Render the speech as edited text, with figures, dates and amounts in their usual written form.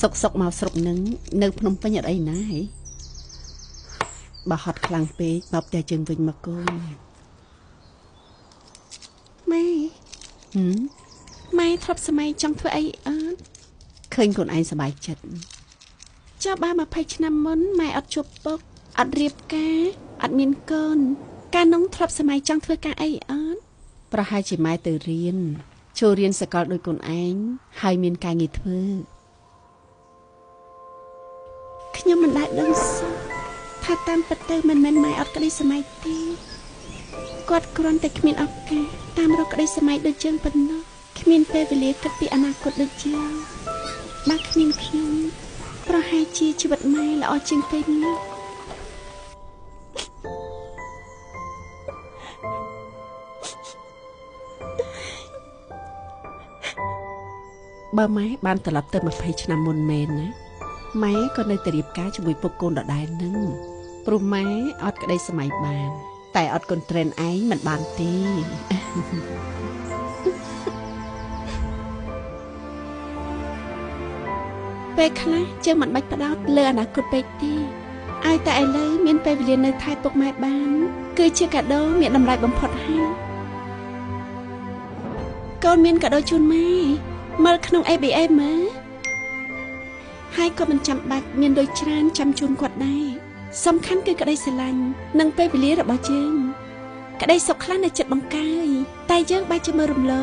សុកសុកមកស្រុកនឹងនៅភ្នំពេញអត់អីណាហីបើហត់ខ្លាំងពេកមកផ្ទះជើងវិញមកកូន ម៉ែ ហឹម ម៉ែធ្លាប់សម័យចង់ធ្វើអីអត់ ឃើញខ្លួនឯងសប្បាយចិត្ត ចុះបើ20ឆ្នាំមុនម៉ែអត់ជួបពុកអត់រៀបការអត់មានកូនកាលនោះធ្លាប់សម័យចង់ធ្វើការអីអត់ ប្រហែលជាម៉ែទៅរៀនចូលរៀនសកលដូចខ្លួនឯងហើយមានការងារធ្វើ ខ្ញុំមិនដែលដឹងសោះថាតាមពិតទៅមិនមែនម៉ែអត់ក្តីសម័យទេគាត់គ្រាន់តែគ្មានឱកាសតាមរកក្តីសម័យដូចយើងប៉ុណ្ណោះគ្មានពេលវេលាគិតពីអនាគតដូចយើងបើគ្មានខ្ញុំប្រហែលជាជីវិតម៉ែល្អជាងពេលនេះ បើម៉ែបានត្រឡប់ទៅ20ឆ្នាំមុនមែនណាម៉ែក៏នៅតែរៀបការជាមួយពុកកូនដដែលនឹងព្រោះម៉ែអត់ក្តីសម័យបានតែអត់កូនត្រេនឯងមិនបានទេ ពេលខ្លះយើងមិនបាច់ផ្ដោតលើអនាគតពេកទេឲ្យតែឥឡូវមានពេលវេលានៅថែពុកម៉ែបានគឺជាកាដូមានតម្លៃបំផុតហើយកូនមានកាដូជូនម៉ែមើលក្នុង ABA មើលហើយក៏មិនចាំបាច់មានលុយច្រើនចាំជូនគាត់ដែរសំខាន់គឺក្តីស្រឡាញ់និងពេលវេលារបស់យើងក្តីសុខខ្លះនៅចិត្តបង្កើយតែយើងបែរជាមើលរំលង